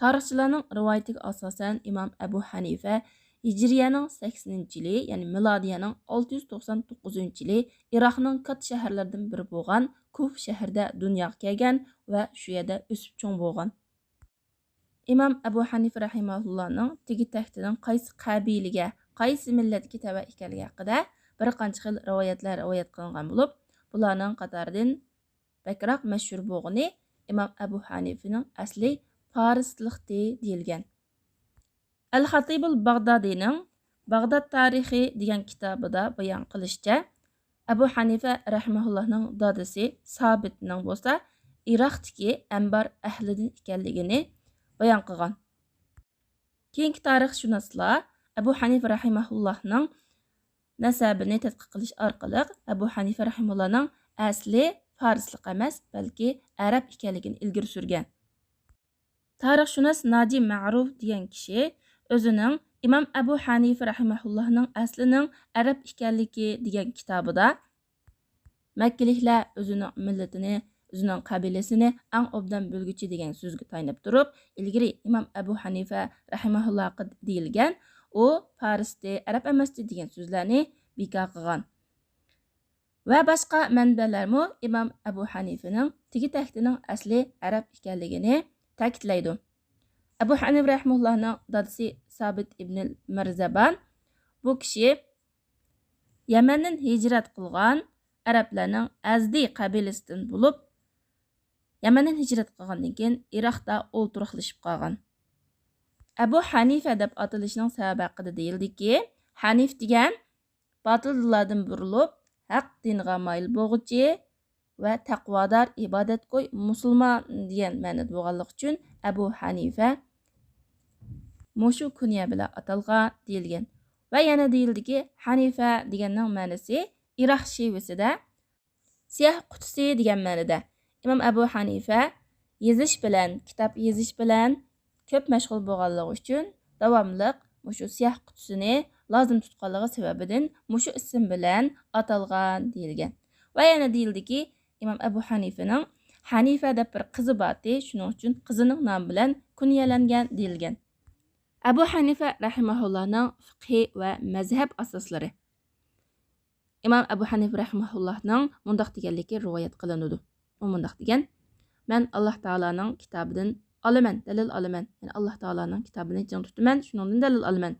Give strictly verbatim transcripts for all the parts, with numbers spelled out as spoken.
تارىخچىلارنىڭ رىۋايىتىگە ئاساسەن، ئىمام ئەبۇ ھەنىفە ھىجرىيەنىڭ سەكسىنىنچى يىلى، يەنى مىلادىيەنىڭ ئالتە يۈز توقسان توققۇزىنچى يىلى ئىراقنىڭ كاتتا شەھەرلىرىدىن بىرى بولغان كۇفا شەھىرىدە دۇنياغا كەلگەن ۋە شۇ يەردە ئۆسۈپ چوڭ بولغان. ئىمام ئەبۇ ھەنىفە رەھىمەھۇللانىڭ تېگى تەكتىنىڭ قايسى قەبىلىگە، قايسى مىللەتكە تەۋە ئىكەنلىكى ھەققىدە بىر قانچە خىل رىۋايەتلەر رىۋايەت قىلىنغان بولۇپ، بۇلارنىڭ قاتارىدىن بەكرەك مەشھۇر بولغىنى ئىمام ئەبۇ ھەنىفىنىڭ ئەسلى پارسلىقتى دېيىلگەن. ئەل خاتىبۇل باغدادىنىڭ باغداد تارىخى دېگەن كىتابىدا بايان قىلىشىچە، ئەبۇ ھەنىفە رەھىمەھۇللاھنىڭ دادىسى سابىتنىڭ بولسا ئىراقتىكى ئەنبار ئەھلىدىن ئىكەنلىكىنى بايان قىلغان. كېيىنكى تارىخشۇناسلار ئەبۇ ھەنىفە رەھىمەھۇللاھنىڭ نەسەبىنى تەتقىق قىلىش ئارقىلىق ئەبۇ ھەنىفە رەھىمەھۇللاھنىڭ ئەسلى پارسلىق ئەمەس، بەلكى ئەرەب ئىكەنلىكىنى ئىلگىرى سۈرگەن. تارىخشۇناس ناجى مەرۇف دېگەن كىشى ئۆزىنىڭ ئىمام ئەبۇ ھەنىفە رەھىمەھۇللاھنىڭ ئەسلىنىڭ ئەرەب ئىكەنلىكى دېگەن كىتابىدا، مەككىلىكلەر ئۆزىنىڭ مىللىتىنى، ئۆزىنىڭ قەبىلىسىنى ئەڭ ئوبدان بىلگۈچى دېگەن سۆزگە تايىنىپ تۇرۇپ، ئىلگىرى ئىمام ئەبۇ ھەنىفە رەھىمەھۇللاھقا دېيىلگەن، ئۇ پارستى، ئەرەب ئەمەستى دېگەن سۆزلەرنى بىكار قىلغان. ۋە باشقا مەنبەلەرمۇ ئىمام ئەبۇ ھەنىفىنىڭ تېگى تەكتىنىڭ ئەسلى ئەرەب ئىكەنلىكىنى تەكىتلەيدۇ. ئەبۇ ھەنىفە رەھىمەھۇللاھنىڭ دادىسى سابىت ئىبنىل مەرزەبان، بۇ كىشى يەمەندىن ھىجرەت قىلغان ئەرەبلەرنىڭ ئەزدى قەبىلىسىدىن بولۇپ، يەمەندىن ھىجرەت قىلغاندىن كېيىن ئىراقتا ئولتۇراقلىشىپ قالغان. ئەبۇ ھەنىفە دەپ ئاتىلىشىنىڭ سەۋەبى ھەققىدە دېيىلدىكى، ھەنىف دېگەن باتىل دىنلاردىن بۇرۇلۇپ، ھەق دىنغا مايىل بولغۇچى ۋە تەقۋادار، ئىبادەتگوي مۇسۇلمان دېگەن مەنىدە بولغانلىقى ئۈچۈن ئەبۇ ھەنىفە مۇشۇ كۇنيە بىلەن ئاتالغان دېيىلگەن. ۋە يەنە دېيىلدىكى، ھەنىفە دېگەننىڭ مەنىسى ئىراق شىۋىسىدە سىياھ قۇتىسى دېگەن مەنىدە. ئىمام ئەبۇ ھەنىفە يېزىش بىلەن، كىتاب يېزىش بىلەن كۆپ مەشغۇل بولغانلىقى ئۈچۈن، داۋاملىق مۇشۇ سىياھ قۇتىسىنى لازىم تۇتقانلىقى سەۋەبىدىن مۇشۇ ئىسىم بىلەن ئاتالغان دېيىلگەن. ۋە يەنە دېيىلدىكى، ئىمام ئەبۇ ھەنىفىنىڭ ھەنىفە دەپ بىر قىزى بارتى، شۇنىڭ ئۈچۈن قىزىنىڭ نامى بىلەن كۇنيەلەنگەن دېيىلگەن. ئەبۇ ھەنىفە رەھىمەھۇللاھنىڭ فىقھى ۋە مەزھەپ ئاساسلىرى. ئىمام ئەبۇ ھەنىفە رەھىمەھۇللاھنىڭ مۇنداق دېگەنلىكى رىۋايەت قىلىنىدۇ. ئۇ مۇنداق دېگەن، مەن ئاللاھ تائالانىڭ كىتابىدىن ئالىمەن، دەلىل ئالىمەن. يەنى ئاللاھ تائالانىڭ كىتابىنى چىڭ تۇتىمەن، شۇنىڭدىن دەلىل ئالىمەن.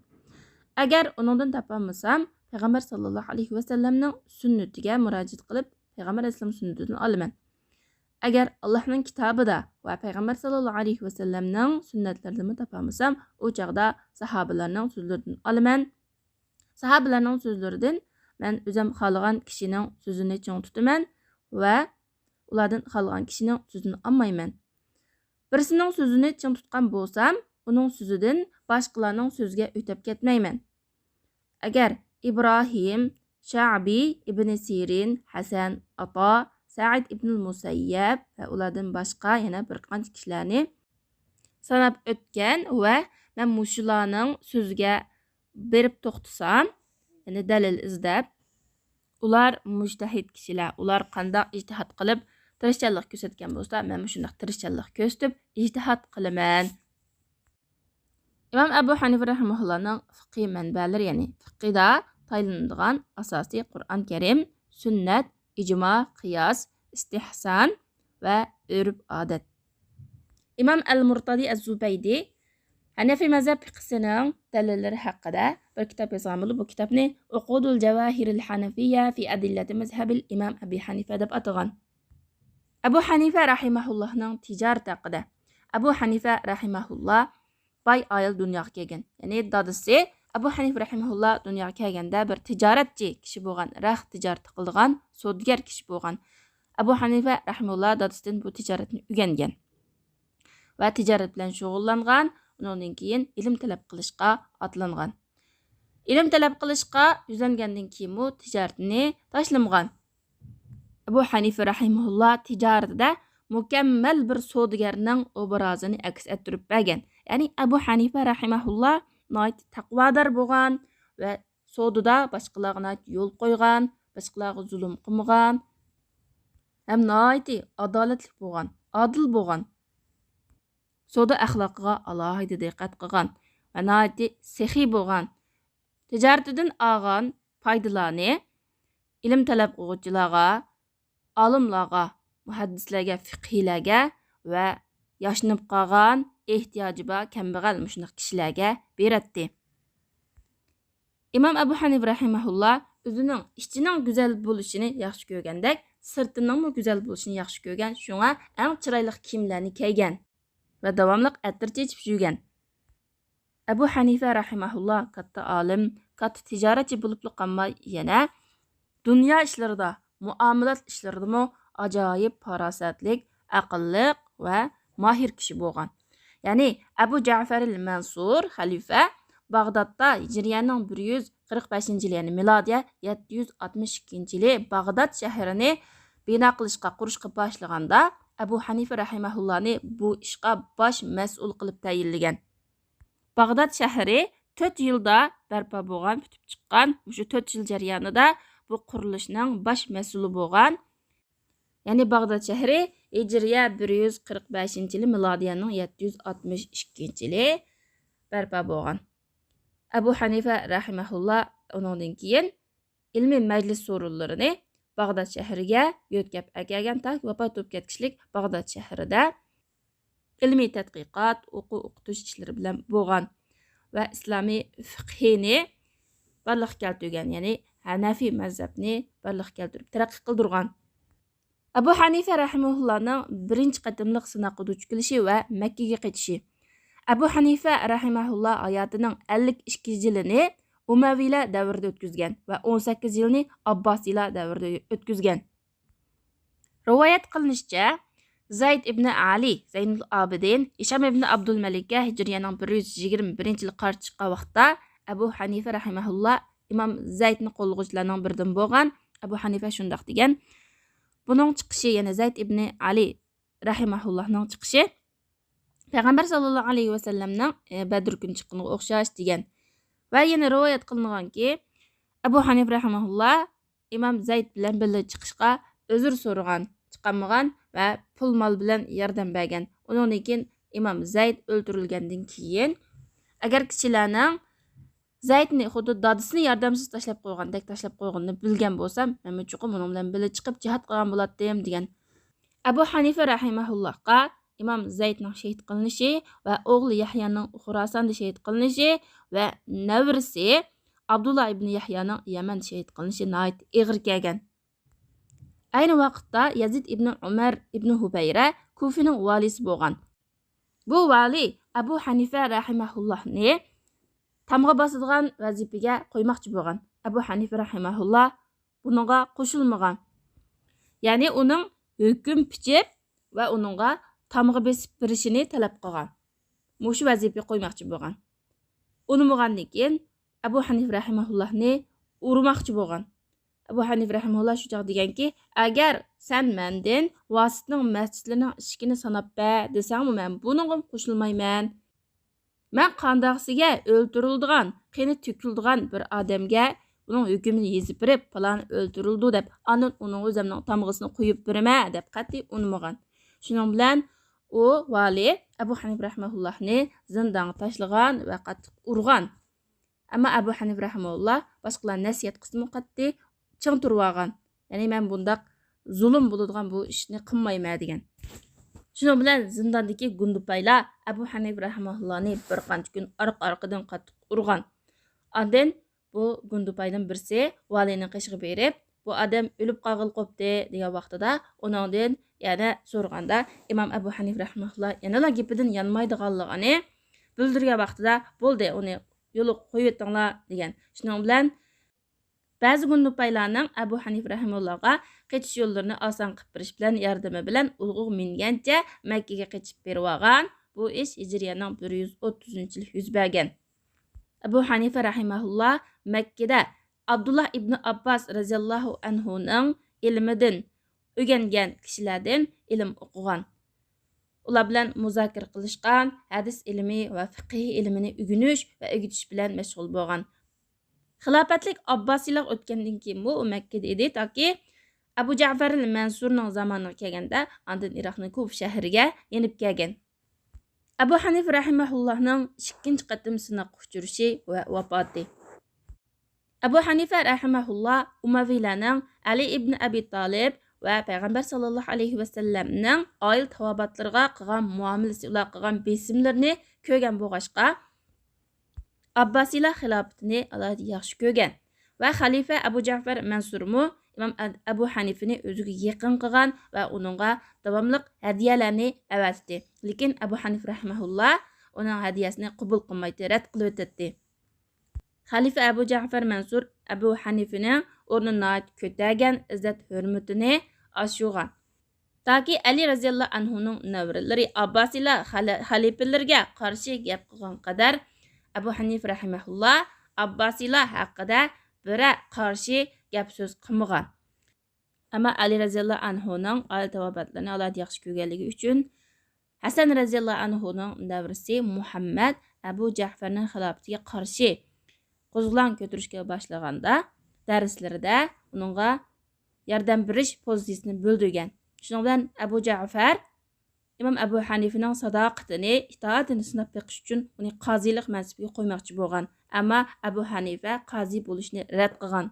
ئەگەر ئۇنىڭدىن تاپالمىسام، پەيغەمبەر ساللاللاھۇ ئەلەيھى ۋەسەللەمنىڭ سۈننىتىگە مۇراجىئەت قىلىپ، پەيغەمبەر ئەلەيھىسسالام سۈننىتىدىن ئالىمەن. ئەگەر ئاللاھنىڭ كىتابىدا ۋە پەيغەمبەر ساللاللاھۇ ئەلەيھى ۋەسەللەمنىڭ سۈننەتلىرىدىنمۇ تاپالمىسام، ئۇ چاغدا ساھابىلەرنىڭ سۆزلىرىدىن ئالىمەن. ساھابىلەرنىڭ سۆزلىرىدىن مەن ئۆزۈم خالىغان كىشىنىڭ سۆزىنى چىڭ تۇتىمەن ۋە ئۇلاردىن خالىغان كىشىنىڭ سۆزىنى ئالمايمەن. بىرسىنىڭ سۆزىنى چىڭ تۇتقان بولسام، ئۇنىڭ سۆزىدىن باشقىلارنىڭ سۆزىگە ئۆتۈپ كەتمەيمەن. ئەگەر ئىبراھىم، شەئبى، ئىبنى سىرىن، ھەسەن، ئاتا، سەئىد ئىبنىل مۇسەييەب ۋە ئۇلاردىن باشقا يەنە بىر قانچە كىشىلەرنى ساناپ ئۆتكەن ۋە مەن مۇشۇلارنىڭ سۆزىگە بېرىپ توختىسام، يەنى دەلىل ئىزدەپ، ئۇلار مۇجتەھىد كىشىلەر، ئۇلار قانداق ئىجتىھات قىلىپ تىرىشچانلىق كۆرسەتكەن بولسا، مەنمۇ شۇنداق تىرىشچانلىق كۆرسىتىپ ئىجتىھات قىلىمەن. ئىمام ئەبۇ ھەنىفە رەھىمەھۇللانىڭ فىقھىي مەنبەلىرى، يەنى فىقھىدا تايىنىلىدىغان ئاساسىي قۇرئان كەرىم، سۈننەت، ئىجما، قىياس، ئىستىھسان ۋە ئۆرپ ئادەت. ئىمام ئەل مۇرتادى ئەز زۇبەيدى ھەنەفىي مەزھەپ فىقھىسىنىڭ دەلىللىرى ھەققىدە بىر كىتاب يازغان بولۇپ، بۇ كىتابنى ئوقۇدۇل جەۋاھىرىل ھەنەفىيە فى ئەدىللەتى مەزھەبىل ئىمام ئەبى ھەنىفە دەپ ئاتىغان. ئەبۇ ھەنىفە رەھىمەھۇللاھنىڭ تىجارىتى ھەققىدە. ئەبۇ ھەنىفە رەھىمەھۇللا باي ئائىلە دۇنياغا كەلگەن. يەنى دادىسى ئەبۇ ھەنىفە رەھىمەھۇللا دۇنياغا كەلگەندە بىر تىجارەتچى كىشى بولغان، رەخت تىجارىتى قىلىدىغان سودىگەر كىشى بولغان. ئەبۇ ھەنىفە رەھىمەھۇللا دادىسىدىن بۇ تىجارەتنى ئۆگەنگەن ۋە تىجارەت بىلەن شۇغۇللانغان، ئۇنىڭدىن كېيىن ئىلىم تەلەپ قىلىشقا ئاتلانغان. ئىلىم تەلەپ قىلىشقا يۈزلەنگەندىن كېيىنمۇ تىجارىتىنى تاشلىمىغان. ئەبۇ ھەنىفە رەھىمەھۇللا تىجارىتىدە مۇكەممەل بىر سودىگەرنىڭ ئوبرازىنى ئەكس ئەتتۈرۈپ بەرگەن. يەنى ئەبۇ ھەنىفە رەھىمەھۇللا ناھايىتى تەقۋادار بولغان ۋە سودىدا باشقىلارغا ناھايىتى يول قويغان، باشقىلارغا زۇلۇم قىلمىغان ھەم ناھايىتى ئادالەتلىك بولغان، ئادىل بولغان. سودا ئەخلاقىغا ئالاھىدە دىققەت قىلغان ۋە ناھايىتى سېخىي بولغان. تىجارىتىدىن ئالغان پايدىلارنى ئىلىم تەلەپ قىلغۇچىلارغا، ئالىملارغا، مۇھەددىسلەرگە، فىقھىيلەرگە ۋە ياشىنىپ قالغان، ئېھتىياجى بار كەمبەغەل مۇشۇنداق كىشىلەرگە بېرەتتى. ئىمام ئەبۇ ھەنىفە رەھىمەھۇللا ئۆزىنىڭ ئىچىنىڭ گۈزەل بولۇشىنى ياخشى كۆرگەندەك، سىرتىنىڭمۇ گۈزەل بولۇشىنى ياخشى كۆرگەن، شۇڭا ئەڭ چىرايلىق كىيىملەرنى كىيگەن ۋە داۋاملىق ئەتىر چېچىپ يۈرگەن. ئەبۇ ھەنىفە رەھىمەھۇللا كاتتا ئالىم، كاتتا تىجارەتچى بولۇپلا قالماي، يەنە دۇنيا ئىشلىرىدا، مۇئامىلات ئىشلىرىدىمۇ ئاجايىپ پاراسەتلىك، ئەقىللىق ۋە ماھىر كىشى بولغان. يەنى ئەبۇ جەفەرىل مەنسۇر خەلىپە باغدادتا ھىجرىيەنىڭ بىر يۈز قىرىق بەشىنچى يىلى، يەنى مىلادىيە يەتتە يۈز ئاتمىش ئىككىنچى يىلى باغداد شەھىرىنى بىنا قىلىشقا، قۇرۇشقا باشلىغاندا، ئەبۇ ھەنىفە رەھىمەھۇللانى بۇ ئىشقا باش مەسئۇل قىلىپ تەيىنلىگەن. باغداد شەھىرى تۆت يىلدا بەرپا بولغان، پۈتۈپ چىققان. مۇشۇ تۆت يىل جەريانىدا بۇ قۇرۇلۇشنىڭ باش مەسئۇلى بولغان. يەنى باغداد شەھىرى ھىجرىيە بىر يۈز قىرىق بەشىنچى يىلى، مىلادىيەنىڭ يەتتە يۈز ئاتمىش ئىككىنچى يىلى بەرپا بولغان. ئەبۇ ھەنىفە رەھىمەھۇللا ئۇنىڭدىن كېيىن ئىلمىي مەجلىس سورۇنلىرىنى باغداد شەھىرىگە يۆتكەپ ئەكەلگەن، تاكى ۋاپات بولۇپ كەتكۈچىلىك باغداد شەھىرىدە ئىلمىي تەتقىقات، ئوقۇ ئوقۇتۇش ئىشلىرى بىلەن بولغان ۋە ئىسلامىي فىقھىنى بارلىققا كەلتۈرگەن، يەنى ھەنەفىي مەزھەپنى بارلىققا كەلتۈرۈپ تەرەققىي قىلدۇرغان. ئەبۇ ھەنىفە رەھىمەھۇللانىڭ بىرىنچى قېتىملىق سىناققا دۇچ كېلىشى ۋە مەككىگە قېچىشى. ئەبۇ ھەنىفە رەھىمەھۇللا ھاياتىنىڭ ئەللىك ئىككى يىلىنى ئۇمەۋىيلەر دەۋرىدە ئۆتكۈزگەن ۋە ئون سەككىز يىلنى ئابباسىيلار دەۋرىدە ئۆتكۈزگەن. رىۋايەت قىلىنىشىچە، زەيد ئىبنى ئەلى زەينۇل ئابىدىن ھىشام ئىبنى ئابدۇلمەلىككە ھىجرىيەنىڭ بىر يۈز يىگىرمە بىرىنچى يىلى قارشى چىققان ۋاقىتتا، ئەبۇ ھەنىفە رەھىمەھۇللا ئىمام زەيدنى قوللىغۇچىلارنىڭ بىرىدىن بولغان. ئەبۇ ھەنىفە شۇنداق دېگەن: بۇنىڭ چىقىشى، يەنى زەيد ئىبنى ئەلى رەھىمەھۇللاھنىڭ چىقىشى پەيغەمبەر ساللاللاھۇ ئەلەيھى ۋەسەللەمنىڭ، ئە، بەدر كۈنى چىققىنىغا ئوخشاش، دېگەن. ۋە يەنە رىۋايەت قىلىنغانكى، ئەبۇ ھەنىفە رەھىمەھۇللا ئىمام زەيد بىلەن بىللە چىقىشقا ئۆزۈر سورىغان، چىقالمىغان ۋە پۇل مال بىلەن ياردەم بەرگەن. ئۇنىڭدىن كېيىن ئىمام زەيد ئۆلتۈرۈلگەندىن كېيىن، ئەگەر كىشىلەرنىڭ زەيدنى خۇددى دادىسىنى ياردەمسىز تاشلاپ قويغاندەك تاشلاپ قويغىنىنى بىلگەن بولسام، مەنمۇ چوقۇم ئۇنىڭ بىلەن بىللە چىقىپ جىھاد قىلغان بولاتتىم، دېگەن. ئەبۇ ھەنىفە رەھىمەھۇللاھقا ئىمام زەيدنىڭ شېھىت قىلىنىشى ۋە ئوغلى يەھيانىڭ خۇراساندا شېھىت قىلىنىشى ۋە نەۋرىسى ئابدۇللا ئىبنى يەھيانىڭ يەمەندە شېھىت قىلىنىشى ناھايىتى ئېغىر كەلگەن. ئەينى ۋاقىتتا يەزىد ئىبنى ئۇمەر ئىبنى ھۇبەيرە كۇفىنىڭ ۋالىسى بولغان. بۇ ۋالىي ئەبۇ ھەنىفە رەھىمەھۇللاھنى تامغا باسىدىغان ۋەزىپىگە قويماقچى بولغان. ئەبۇ ھەنىفە رەھىمەھۇللا بۇنىڭغا قوشۇلمىغان. يەنى ئۇنىڭ ھۆكۈم پىچىپ ۋە ئۇنىڭغا تامغا بېسىپ بېرىشىنى تەلەپ قىلغان. مۇشۇ ۋەزىپىگە قويماقچى بولغان. ئۇنىمىغاندىن كېيىن ئەبۇ ھەنىفە رەھىمەھۇللاھنى ئۇرماقچى بولغان. ئەبۇ ھەنىفە رەھىمەھۇللا شۇ چاغدا دېگەنكى، ئەگەر سەن مەندىن ۋاسىتنىڭ مەسچىتلىرىنىڭ ئىشىكىنى ساناپ بەر دېسەڭمۇ، مەن بۇنىڭغىمۇ قوشۇلمايمەن. مەن قانداقسىگە ئۆلتۈرۈلىدىغان، قېنى تۆكۈلىدىغان بىر ئادەمگە ئۇنىڭ ھۆكۈمىنى يېزىپ بېرىپ، پالانى ئۆلتۈرۈلىدۇ دەپ، ئاندىن ئۇنىڭ ئۆزەمنىڭ تامغىسىنى قويۇپ بېرىمەن دەپ قەتئىي ئۇنىمىغان. شۇنىڭ بىلەن ئۇ ۋالىي ئەبۇ ھەنىفە رەھىمەھۇللاھنى زىندانغا تاشلىغان ۋە قاتتىق ئۇرغان. ئەمما ئەبۇ ھەنىفە رەھىمەھۇللا باشقىلار نەسىھەت قىلسىمۇ قەتئىي چىڭ تۇرۇۋالغان. يەنى مەن بۇنداق زۇلۇم بولىدىغان بۇ ئىشنى قىلمايمەن دېگەن. شۇنىڭ بىلەن زىنداندىكى گۇندىپايلار ئەبۇ ھەنىفە رەھىمەھۇللانى بىر قانچە كۈن ئارقا-ئارقىدىن قاتتىق ئۇرغان. ئاندىن بۇ گۇندىپايدىن بىرسى ۋالىينىڭ قېشىغا بېرىپ، بۇ ئادەم ئۆلۈپ قالغىلى قوپتى دېگەن ۋاقتىدا ئۇنىڭدىن يەنە سورىغاندا، ئىمام ئەبۇ ھەنىفە رەھىمەھۇللا يەنىلا گېپىدىن يانمايدىغانلىقىنى بىلدۈرگەن ۋاقتىدا، بولدى، ئۇنى يولغا قويۇۋېتىڭلار دېگەن. شۇنىڭ بىلەن بەزى گۇندىپايلارنىڭ ئەبۇ ھەنىفە رەھىمەھۇللاغا قېچىش يوللىرىنى ئاسان قىلىپ بېرىش بىلەن ياردىمى بىلەن ئۇلىغا مىنگەنچە مەككىگە قېچىپ بېرىۋالغان. بۇ ئىش ھىجرىيەنىڭ بىر يۈز ئوتتۇزىنچى يىلى يۈز بەرگەن. ئەبۇ ھەنىفە رەھىمەھۇللا مەككىدە ئابدۇللا ئىبنى ئابباس رەزىياللاھۇ ئەنھۇنىڭ ئىلمىدىن ئۆگەنگەن كىشىلەردىن ئىلىم ئوقۇغان. ئۇلار بىلەن مۇزاكىرە قىلىشقان، ھەدىس ئىلمى ۋە فىقىھ ئىلمىنى ئۆگىنىش ۋە ئۆگىتىش بىلەن مەشغۇل بولغان. خىلاپەتلىك ئابباسىيلار ئۆتكەندىن كېيىنمۇ ئۇ مەككىدە ئىدى، تاكى ئەبۇ جەفەرىل مەنسۇرنىڭ زامانىغا كەلگەندە، ئاندىن ئىراقنىڭ كۇفا شەھىرىگە يېنىپ كەلگەن. ئەبۇ ھەنىفە رەھىمەھۇللاھنىڭ ئىككىنچى قېتىم سىناققا ئۇچرىشى ۋە ۋاپاتى. ئەبۇ ھەنىفە رەھىمەھۇللا ئۇمەۋىيلەرنىڭ ئەلى ئىبن ئەبى تالىب ۋە پەيغەمبەر ساللاللاھۇ ئەلەيھى ۋەسەللەمنىڭ ئائىلە تاۋابىئاتلىرىغا قىلغان مۇئامىلىسى، ئۇلارغا قىلغان بېسىملىرىنى كۆرگەن بولغاچقا، ئابباسىيلار خىلاپىتىنى ئالاھىدە ياخشى كۆرگەن ۋە خەلىپە ئەبۇ جەفەر مەنسۇرمۇ ئىمام ئەبۇ ھەنىفىنى ئۆزىگە يېقىن قىلغان ۋە ئۇنىڭغا داۋاملىق ھەدىيەلەرنى ئەۋەتتى. لېكىن ئەبۇ ھەنىفە رەھىمەھۇللا ئۇنىڭ ھەدىيەسىنى قوبۇل قىلمايتتى، رەت قىلىۋېتەتتى. خەلىپە ئەبۇ جەفەر مەنسۇر ئەبۇ ھەنىفىنىڭ ئورنىنى ناھايىتى كۆتەرگەن، ئىززەت-ھۆرمىتىنى ئاشۇرغان. تاكى ئەلى رەزىياللاھۇ ئەنھۇنىڭ نەۋرىلىرى ئابباسىيلار خەلە-، خەلىپىلىرىگە قارشى گەپ قىلغان قەدەر، ئەبۇ ھەنىفە رەھىمەھۇللا ئابباسىيلار ھەققىدە بىرەر قارشى گەپ سۆز قىلمىغان. ئەمما ئەلى رەزىياللاھۇ ئەنھۇنىڭ ئائىلە تاۋابىئاتلىرىنى ئالاھىدە ياخشى كۆرگەنلىكى ئۈچۈن، ھەسەن رەزىياللاھۇ ئەنھۇنىڭ نەۋرىسى مۇھەممەد ئەبۇ جەفەرنىڭ خىلاپىتىگە قارشى قوزغىلاڭ كۆتۈرۈشكە باشلىغاندا، دەرسلىرىدە ئۇنىڭغا ياردەم بېرىش پوزىتسىيىسىنى بىلدۈرگەن. شۇنىڭ بىلەن ئەبۇ جەفەر ئىمام ئەبۇ ھەنىفىنىڭ ساداقىتىنى، ئىتائىتىنى سىناپ بېقىش ئۈچۈن ئۇنى قازىلىق مەنسىپىگە قويماقچى بولغان. ئەمما ئەبۇ ھەنىفە قازى بولۇشنى رەت قىلغان.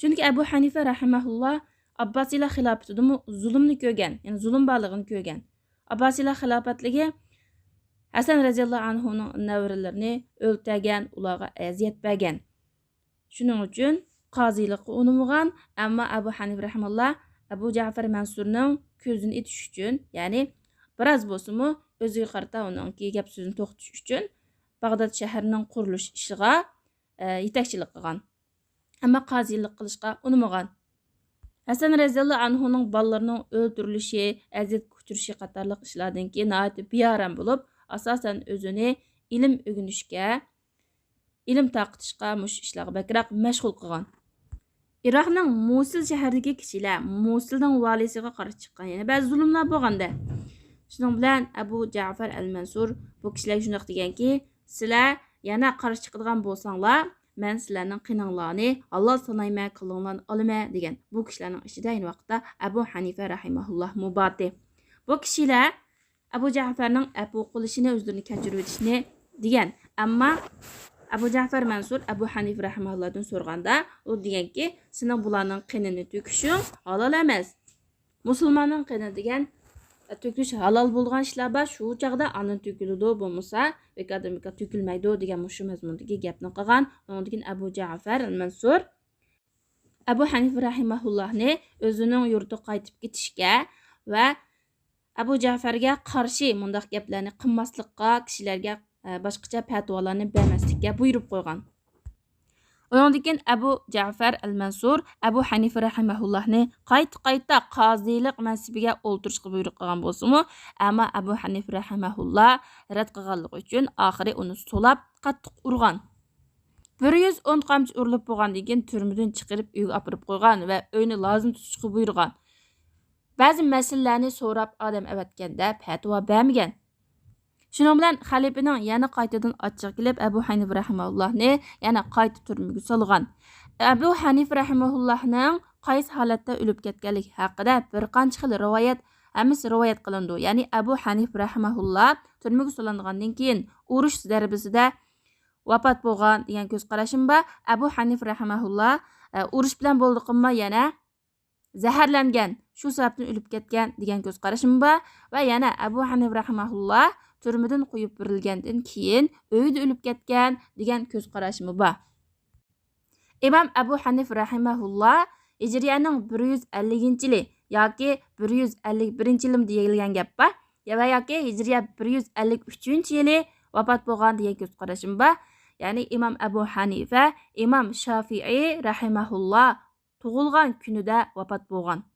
چۈنكى ئەبۇ ھەنىفە رەھىمەھۇللا ئابباسىيلار خىلاپىتىدىمۇ زۇلۇمنى كۆرگەن، يەنى زۇلۇم بارلىقىنى كۆرگەن. ئابباسىيلار خىلاپەتلىكى ھەسەن رەزىياللاھۇ ئەنھۇنىڭ نەۋرىلىرىنى ئۆلتۈرگەن، ئۇلارغا ئەزىيەت بەرگەن. شۇنىڭ ئۈچۈن قازىلىققا ئۇنىمىغان، ئەمما ئەبۇ ھەنىفە رەھىمەھۇللا ئەبۇ جەفەر مەنسۇرنىڭ كۆزىنى ئېتىش ئۈچۈن، يەنى بىراز بولسىمۇ ئۆزىگە قارىتا ئۇنىڭكى گەپ سۆزىنى توختىتىش ئۈچۈن، باغداد شەھىرىنىڭ قۇرۇلۇش ئىشىغا، ئە، يېتەكچىلىك قىلغان. ئەمما قازىلىق قىلىشقا ئۇنىمىغان. ھەسەن رەزىياللاھۇ ئەنھۇنىڭ بالىلىرىنىڭ ئۆلتۈرۈلۈشى، ئەزىيەتكە ئۇچرىشى قاتارلىق ئىشلاردىن كېيىن ناھايىتى بىئارام بولۇپ، ئاساسەن ئۆزىنى ئىلىم ئۆگىنىشكە، ئىلىم تارقىتىشقا، مۇشۇ ئىشلارغا بەكرەك مەشغۇل قىلغان. ئىراقنىڭ مۇسىل شەھىرىدىكى كىشىلەر مۇسىلنىڭ ۋالىسىغا قارشى چىققان يەنە بەزى زۇلۇملار بولغاندا. شۇنىڭ بىلەن ئەبۇ جەفەر ئەل مەنسۇر بۇ كىشىلەرگە شۇنداق دېگەنكى، سىلەر يەنە قارشى چىقىدىغان بولساڭلار، مەن سىلەرنىڭ قېنىڭلارنى ھالال سانايمەن، كاللاڭلارنى ئالىمەن، دېگەن. بۇ كىشىلەرنىڭ ئىچىدە ئەينى ۋاقىتتا ئەبۇ ھەنىفە رەھىمەھۇللاھمۇ بارتى. بۇ كىشىلەر ئەبۇ جەفەرنىڭ ئەپۇ قىلىشىنى، ئۆزلىرىنى كەچۈرۈۋېتىشىنى دېگەن. ئەمما ئەبۇ جەفەر مەنسۇر ئەبۇ ھەنىفە رەھىمەھۇللاھتىن سورىغاندا، ئۇ دېگەنكى، سېنىڭ بۇلارنىڭ قېنىنى تۆكۈشۈڭ ھالال ئەمەس. مۇسۇلماننىڭ قېنى دېگەن، تۆكۈش ھالال بولىدىغان ئىشلار بار، شۇ چاغدا ئاندىن تۆكۈلىدۇ، بولمىسا بىكاردىن بىكار تۆكۈلمەيدۇ دېگەن مۇشۇ مەزمۇندىكى گەپنى قىلغان. ئۇنىڭدىن كېيىن ئەبۇ جەفەر ئەل مەنسۇر ئەبۇ ھەنىفە رەھىمەھۇللاھنى ئۆزىنىڭ يۇرتىغا قايتىپ كېتىشكە ۋە ئەبۇ جەفەرگە قارشى مۇنداق گەپلەرنى قىلماسلىققا، كىشىلەرگە، ئە، باشقىچە پەتىۋالارنى بەرمەسلىككە بۇيرۇپ قويغان. ئۇنىڭدىن كېيىن ئەبۇ جەفەر ئەل مەنسۇر ئەبۇ ھەنىفە رەھىمەھۇللاھنى قايتا-قايتا قازىلىق مەنسىپىگە ئولتۇرۇشقا بۇيرۇق قىلغان بولسىمۇ، ئەمما ئەبۇ ھەنىفە رەھىمەھۇللا رەت قىلغانلىقى ئۈچۈن ئاخىرى ئۇنى سولاپ قاتتىق ئۇرغان. بىر يۈز ئون قامچا ئۇرۇلۇپ بولغاندىن كېيىن تۈرمىدىن چىقىرىپ ئۆيگە ئاپىرىپ قويغان ۋە ئۆينى لازىم تۇتۇشقا بۇيرۇغان. بەزى مەسىلىلەرنى سوراپ ئادەم ئەۋەتكەندە پەتىۋا بەرمىگەن. شۇنىڭ بىلەن خەلىپىنىڭ يەنە قايتىدىن ئاچچىقى كېلىپ، ئەبۇ ھەنىفە رەھىمەھۇللاھنى يەنە قايتا تۈرمىگە سالغان. ئەبۇ ھەنىفە رەھىمەھۇللاھنىڭ قايسى ھالەتتە ئۆلۈپ كەتكەنلىكى ھەققىدە بىر قانچە خىل رىۋايەت، ھەممىسى رىۋايەت قىلىنىدۇ. يەنى ئەبۇ ھەنىفە رەھىمەھۇللا تۈرمىگە سولانغاندىن كېيىن ئۇرۇش زەربىسىدە ۋاپات بولغان دېگەن كۆز قاراشمۇ بار. ئەبۇ ھەنىفە رەھىمەھۇللا، ئە، ئۇرۇش بىلەن بولدى قىلما يەنە زەھەرلەنگەن، شۇ سەۋەبتىن ئۆلۈپ كەتكەن دېگەن كۆز قاراشمۇ بار. ۋە يەنە ئەبۇ ھەنىفە رەھىمەھۇللا تۈرمىدىن قويۇپ بېرىلگەندىن كېيىن ئۆيىدە ئۆلۈپ كەتكەن دېگەن كۆز قاراشمۇ بار. ئىمام ئەبۇ ھەنىفە رەھىمەھۇللا ھىجرىيەنىڭ بىر يۈز ئەللىكىنچى يىلى ياكى بىر يۈز ئەللىك بىرىنچى يىلىمۇ دېيىلگەن گەپ بار. يا ۋە ياكى ھىجرىيە بىر يۈز ئەللىك ئۈچىنچى يىلى ۋاپات بولغان دېگەن كۆز قاراشمۇ بار. يەنى ئىمام ئەبۇ ھەنىفە ئىمام شافىئىي رەھىمەھۇللا تۇغۇلغان كۈنىدە ۋاپات بولغان.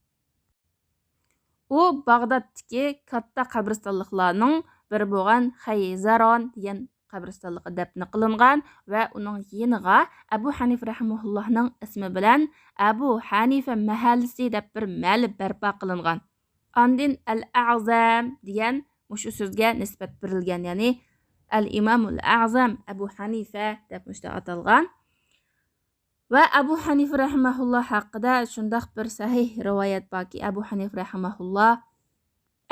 ئۇ باغدادتىكى كاتتا قەبرىستانلىقلارنىڭ بىرى بولغان خەيزاران دېگەن قەبرىستانلىققا دەپنە قىلىنغان ۋە ئۇنىڭ يېنىغا ئەبۇ ھەنىفە رەھىمەھۇللاھنىڭ ئىسمى بىلەن ئەبۇ ھەنىفە مەھەللىسى دەپ بىر مەھەللە بەرپا قىلىنغان. ئاندىن ئەل ئەزەم دېگەن مۇشۇ سۆزگە نىسبەت بېرىلگەن، يەنى ئەل ئىمامۇل ئەزەم ئەبۇ ھەنىفە دەپ مۇشۇنداق ئاتالغان. ۋە ئەبۇ ھەنىفە رەھىمەھۇللا ھەققىدە شۇنداق بىر سەھىھ رىۋايەت باركى، ئەبۇ ھەنىفە رەھىمەھۇللا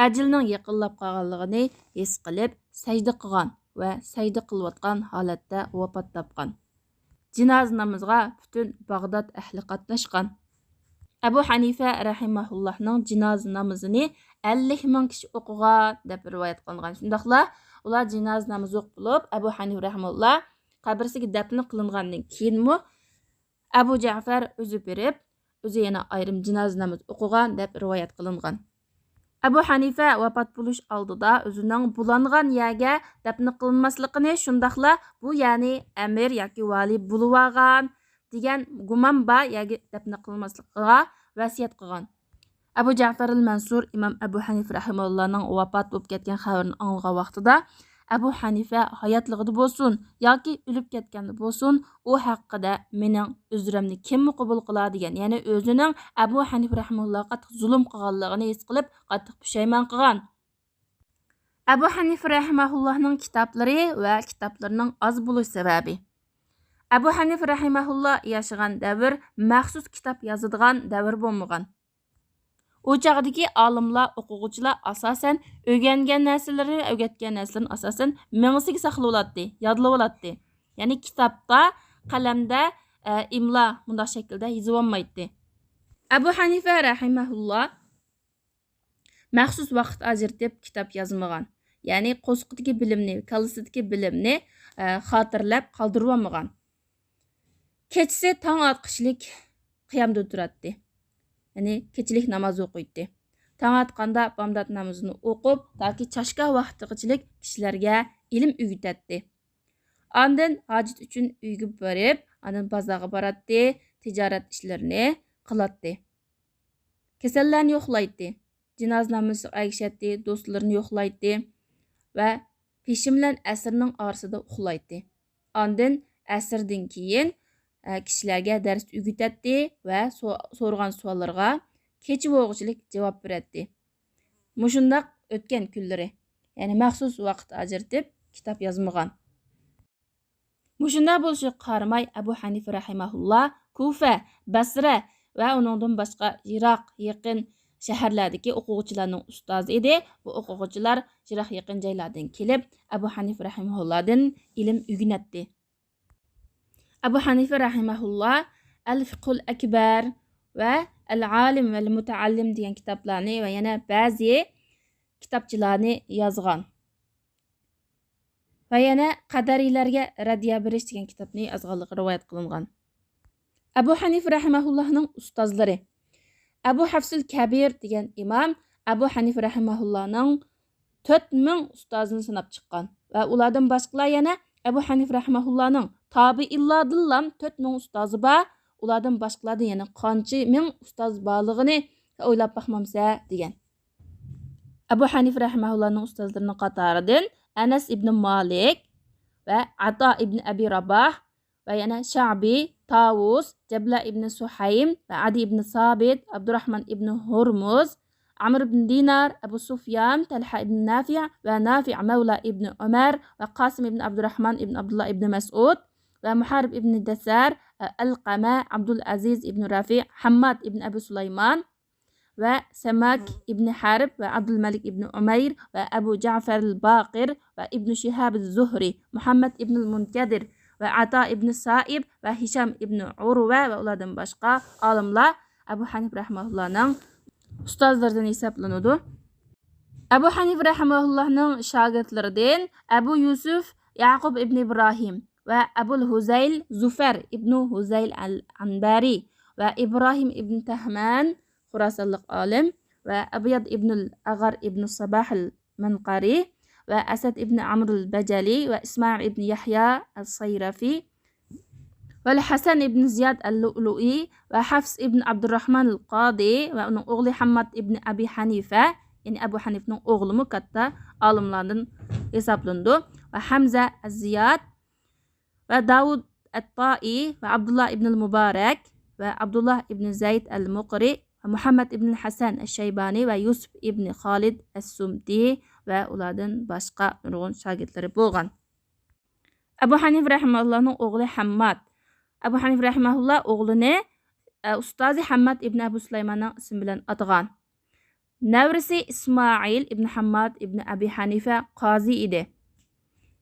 ئەجىلنىڭ يېقىنلاپ قالغانلىقىنى ھېس قىلىپ، سەجدە قىلغان ۋە سەجدە قىلىۋاتقان ھالەتتە ۋاپات تاپقان. جىنازا نامىزىغا پۈتۈن باغداد ئەھلى قاتناشقان. ئەبۇ ھەنىفە رەھىمەھۇللاھنىڭ جىنازا نامىزىنى ئەللىك مىڭ كىشى ئوقۇغان، دەپ رىۋايەت قىلىنغان. شۇنداقلا ئۇلار جىنازا نامىزى ئوقۇپ بولۇپ، ئەبۇ ھەنىفە رەھىمەھۇللا قەبرىسىگە دەپنە قىلىنغاندىن كېيىنمۇ ئەبۇ جەفەر ئۆزى بېرىپ، ئۆزى يەنە ئايرىم جىنازا نامىزى ئوقۇغان، دەپ رىۋايەت قىلىنغان. ئەبۇ ھەنىفە ۋاپات بولۇش ئالدىدا ئۆزىنىڭ بۇلانغان يەرگە دەپنە قىلىنماسلىقىنى، شۇنداقلا بۇ يەرنى ئەمىر ياكى ۋالىي بولۇۋالغان دېگەن گۇمان بار يەرگە دەپنە قىلىنماسلىقىغا ۋەسىيەت قىلغان. ئەبۇ جەفەرىل مەنسۇر ئىمام ئەبۇ ھەنىفە رەھىمەھۇللانىڭ ۋاپات بولۇپ كەتكەن خەۋىرىنى ئاڭلىغان ۋاقتىدا، ئەبۇ ھەنىفە ھاياتلىقىدا بولسۇن ياكى ئۆلۈپ كەتكەندە بولسۇن، ئۇ ھەققىدە مېنىڭ ئۆزرەمنى كىممۇ قوبۇل قىلا دېگەن، يەنى ئۆزىنىڭ ئەبۇ ھەنىفە رەھىمەھۇللاغا قاتتىق زۇلۇم قىلغانلىقىنى ھېس قىلىپ، قاتتىق پۇشايمان قىلغان. ئەبۇ ھەنىفە رەھىمەھۇللاھنىڭ كىتابلىرى ۋە كىتابلىرىنىڭ ئاز بولۇش سەۋەبى. ئەبۇ ھەنىفە رەھىمەھۇللا ياشىغان دەۋر مەخسۇس كىتاب يازىدىغان دەۋر بولمىغان. ئۇ چاغدىكى ئالىملار، ئوقۇغۇچىلار ئاساسەن ئۆگەنگەن نەرسىلىرىنى ۋە ئۆگەتكەن نەرسىلىرىنى ئاساسەن مېڭىسىگە ساقلىۋالاتتى، يادلىۋالاتتى. يەنى كىتابتا، قەلەمدە، ئە، ئىملا مۇنداق شەكىلدە يېزىۋالمايتتى. ئەبۇ ھەنىفە رەھىمەھۇللا مەخسۇس ۋاقىت ئاجرىتىپ كىتاب يازمىغان. يەنى قورسىقىدىكى بىلىمنى، كاللىسىدىكى بىلىمنى، ئە، خاتىرىلەپ قالدۇرۇۋالمىغان. كېچىسى تاڭ ئاتقۇچىلىك قىيامدا تۇراتتى. يەنى كېچىلىك ناماز ئوقۇيتتى. تاڭ ئاتقاندا بامدات نامىزىنى ئوقۇپ، تاكى چاشكا ۋاقتىغىچىلىك كىشىلەرگە ئىلىم ئۆگىتەتتى. ئاندىن ھاجەت ئۈچۈن ئۆيگە بېرىپ، ئاندىن بازارغا باراتتى، تىجارەت ئىشلىرىنى قىلاتتى. كېسەللەرنى يوقلايتتى. جىنازا نامىزىغا ئەگىشەتتى، دوستلىرىنى يوقلايتتى ۋە پېشىن بىلەن ئەسىرنىڭ ئارىسىدا ئۇخلايتتى. ئاندىن ئەسىردىن كېيىن، ئە، كىشىلەرگە دەرس ئۆگىتەتتى ۋە سو-، سورىغان سوئاللىرىغا كېچە بولغۇچىلىك جاۋاب بېرەتتى. مۇشۇنداق ئۆتكەن كۈنلىرى، يەنى مەخسۇس ۋاقىت ئاجرىتىپ كىتاب يازمىغان. مۇشۇنداق بولۇشىغا قارىماي، ئەبۇ ھەنىفە رەھىمەھۇللا كۇفە، بەسرە ۋە ئۇنىڭدىن باشقا يىراق، يېقىن شەھەرلەردىكى ئوقۇغۇچىلارنىڭ ئۇستازى ئىدى. بۇ ئوقۇغۇچىلار يىراق، يېقىن جايلاردىن كېلىپ، ئەبۇ ھەنىفە رەھىمەھۇللادىن ئىلىم ئۆگىنەتتى. ئەبۇ ھەنىفە رەھىمەھۇللا ئەل فىقھۇل ئەكبەر ۋە ئەل ئالىم ۋەل مۇتەئەللىم دېگەن كىتابلارنى ۋە يەنە بەزى كىتابچىلارنى يازغان. ۋە يەنە قەدەرىيلەرگە رەددىيە بېرىش دېگەن كىتابنى يازغانلىقى رىۋايەت قىلىنغان. ئەبۇ ھەنىفە رەھىمەھۇللاھنىڭ ئۇستازلىرى. ئەبۇ ھەفسۇل كەبىر دېگەن ئىمام ئەبۇ ھەنىفە رەھىمەھۇللانىڭ تۆت مىڭ ئۇستازىنى ساناپ چىققان ۋە ئۇلاردىن باشقىلار يەنە ئەبۇ ھەنىفە رەھىمەھۇللانىڭ تابىئىنلاردىنلا تۆت مىڭ ئۇستازى بار، ئۇلاردىن باشقىلاردىن يەنە قانچە مىڭ ئۇستاز بارلىقىنى ئويلاپ باقمامسە دېگەن. ئەبۇ ھەنىفە رەھىمەھۇللانىڭ ئۇستازلىرىنىڭ قاتارىدىن ئەنەس ئىبنى مالىك ۋە ئاتا ئىبنى ئەبى راباھ ۋە يەنە شەبى، تاۋۇس، جەبلە ئىبنى سۇھەيم ۋە ئەدى ئىبنى سابىت، ئابدۇراھمان ئىبنى ھۇرمۇز، ئەمر ئىبنى دىنار، ئەبۇ سۇفيان، تەلھە ئىبنى نافىئ ۋە نافىئ مەۋلا ئىبنى ئۆمەر ۋە قاسىم ئىبنى ئابدۇراھمان ئىبنى ئابدۇللا ئىبنى مەسئۇد ۋە مۇھارىب ئىبنى دەسار، ئەلقەمە، ئابدۇلئەزىز ئىبنى رافىئ، ھەمماد ئىبنى ئەبۇ سۇلايمان، ۋە سەماك ئىبنى ھەرب ۋە ئابدۇلمەلىك ئىبنى ئۇمەير ۋە ئەبۇ جەفەر باقىر ۋە ئىبنى شىھاب زۇھرى، مۇھەممەد ئىبنى مۇنكەدىر ۋە ئاتا ئىبنى سائىب ۋە ھىشام ئىبنى ئۇرۋە ۋە ئۇلاردىن باشقا ئالىملار ئەبۇ ھەنىفە رەھىمەھۇللانىڭ ئۇستازلىرىدىن ھېسابلىنىدۇ. ئەبۇ ھەنىفە رەھىمەھۇللانىڭ شاگىرتلىرىدىن ئەبۇ يۈسۈف يەقۇب ئىبنى ئىبراھىم ۋە ئەبۇل ھۇزەيل زۇفەر ئىبنى ھۇزەيل ئەل ئەنبەرى ۋە ئىبراھىم ئىبنى تەھمان خۇراسانلىق ئالىم ۋە ئەبياد ئىبنۇل ئەغار ئىبنى ساباھىل مەنقارى ۋە ئەسەد ئىبنى ئەمرۇل بەجەلى ۋە ئىسمائىل ئىبنى يەھيا ئەس سەيرافى ۋە ھەسەن ئىبنى زىياد ئەل لۇئلۇئى ۋە ھەفس ئىبنى ئابدۇرراھمان ئەل قادى ۋە ئۇنىڭ ئوغلى ھەمماد ئىبنى ئەبى ھەنىفە، يەنى ئەبۇ ھەنىفنىڭ ئوغلىمۇ كاتتا ئالىملاردىن ھېسابلىنىدۇ، ۋە ھەمزە ئەز زىياد ۋە داۋۇد ئەتتائى ۋە ئابدۇللا ئىبنىل مۇبارەك ۋە ئابدۇللا ئىبنى زەيد ئەل مۇقرى ۋە مۇھەممەد ئىبنىل ھەسەن ئەششەيبانى ۋە يۈسۈپ ئىبنى خالىد ئەسسۇمدى ۋە ئۇلاردىن باشقا نۇرغۇن شاگىرتلىرى بولغان. ئەبۇ ھەنىفە رەھىمەھۇللانىڭ ئوغلى ھەمماد. ئەبۇ ھەنىفە رەھىمەھۇللا ئوغلىنى، ئە، ئۇستازى ھەمماد ئىبنى ئەبۇ سۇلايماننىڭ ئىسمى بىلەن ئاتىغان. نەۋرىسى ئىسمائىل ئىبن ھامماد ئىبن ئەبى ھەنىفە قازى ئىدى.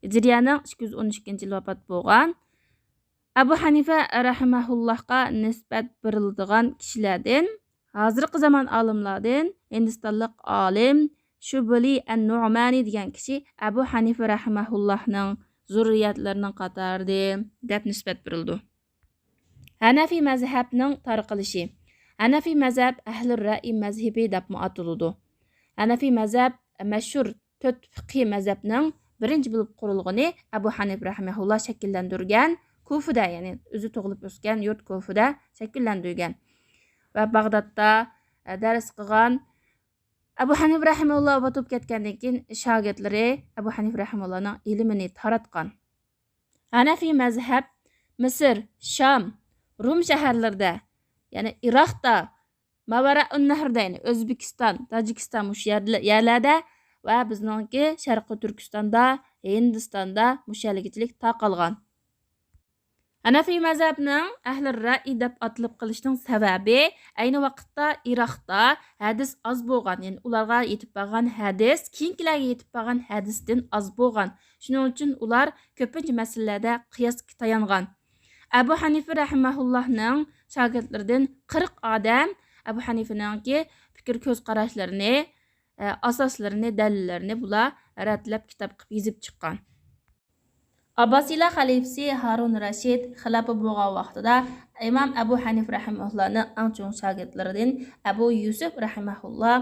ھىجرىيەنىڭ ئىككى يۈز ئون ئىككىنچى يىلى ۋاپات بولغان. ئەبۇ ھەنىفە رەھىمەھۇللاھقا نىسبەت بېرىلىدىغان كىشىلەردىن، ھازىرقى زامان ئالىملاردىن ھىندىستانلىق ئالىم شۇبلى ئەن نۇئمانى دېگەن كىشى ئەبۇ ھەنىفە رەھىمەھۇللاھنىڭ زۇررىيەتلىرىنىڭ قاتارىدىن دەپ نىسبەت بېرىلىدۇ. ھەنەفىي مەزھەپنىڭ تارقىلىشى. ھەنەفىي مەزھەپ ئەھلى رەئي مەزھىپى دەپمۇ ئاتىلىدۇ. ھەنەفىي مەزھەپ مەشھۇر تۆت فىقھىي مەزھەپنىڭ بىرىنچى بولۇپ قۇرۇلغىنى ئەبۇ ھەنىف رەھىمەھۇللا شەكىللەندۈرگەن كۇفىدا، يەنى ئۆزى تۇغۇلۇپ ئۆسكەن يۇرت كۇفىدا شەكىللەندۈرگەن ۋە باغدادتا، ئە، دەرس قىلغان. ئەبۇ ھەنىف رەھىمەھۇللا ۋاپات بولۇپ كەتكەندىن كېيىن شاگىرتلىرى ئەبۇ ھەنىف رەھىمەھۇللانىڭ ئىلمىنى تاراتقان. ھەنەفىي مەزھەپ مىسىر، شام، رۇم شەھەرلىرىدە، يەنى ئىراقتا، ماۋەرەئۇن نەھردە، يەنى ئۆزبېكىستان، تاجىكىستان مۇشۇ يەرلە-، يەرلەردە ۋە بىزنىڭكى شەرقىي تۈركىستاندا، ھىندىستاندا مۇشۇ يەرلىگىچىلىك تارقالغان. ھەنەفىي مەزھەپنىڭ ئەھلى رەئي دەپ ئاتىلىپ قېلىشنىڭ سەۋەبى، ئەينى ۋاقىتتا ئىراقتا ھەدىس ئاز بولغان، يەنى ئۇلارغا يېتىپ بارغان ھەدىس كېيىنكىلەرگە يېتىپ بارغان ھەدىستىن ئاز بولغان. شۇنىڭ ئۈچۈن ئۇلار كۆپىنچە مەسىلىلەردە قىياسقا تايانغان. ئەبۇ ھەنىفە رەھىمەھۇللاھنىڭ شاگىرتلىرىدىن قىرىق ئادەم ئەبۇ ھەنىفىنىڭكى پىكىر كۆز قاراشلىرىنى، ئە، ئاساسلىرىنى، دەلىللىرىنى بۇلار رەتلەپ كىتاب قىلىپ يېزىپ چىققان. ئابباسىيلار خەلىپىسى ھارۇن رەشىد خىلاپە بولغان ۋاقتىدا ئىمام ئەبۇ ھەنىفە رەھىمەھۇللانىڭ ئەڭ چوڭ شاگىرتلىرىدىن ئەبۇ يۈسۈپ رەھىمەھۇللا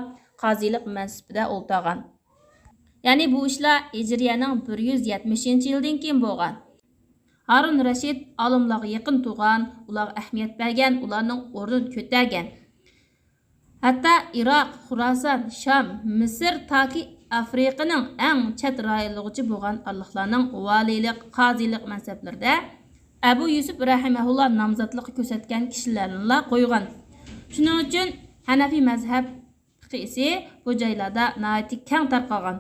قازىلىق مەنسىپىدە ئولتۇرغان. يەنى بۇ ئىشلار ھىجرىيەنىڭ بىر يۈز يەتمىشىنچى يىلىدىن كېيىن بولغان. ھارۇن رەشىد ئالىملارغا يېقىن تۇرغان، ئۇلارغا ئەھمىيەت بەرگەن، ئۇلارنىڭ ئورنىنى كۆتەرگەن. ھەتتا ئىراق، خۇراسان، شام، مىسىر تاكى ئافرىقىنىڭ ئەڭ چەت رايونلىرىغىچە بولغان ئارىلىقلارنىڭ ۋالىيلىق، قازىلىق مەنسەپلىرىدە ئەبۇ يۈسۈپ رەھىمەھۇللا نامزاتلىققا كۆرسەتكەن كىشىلەرنىلا قويغان. شۇنىڭ ئۈچۈن ھەنەفىي مەزھەپ پىقىسى بۇ جايلاردا ناھايىتى كەڭ تارقالغان.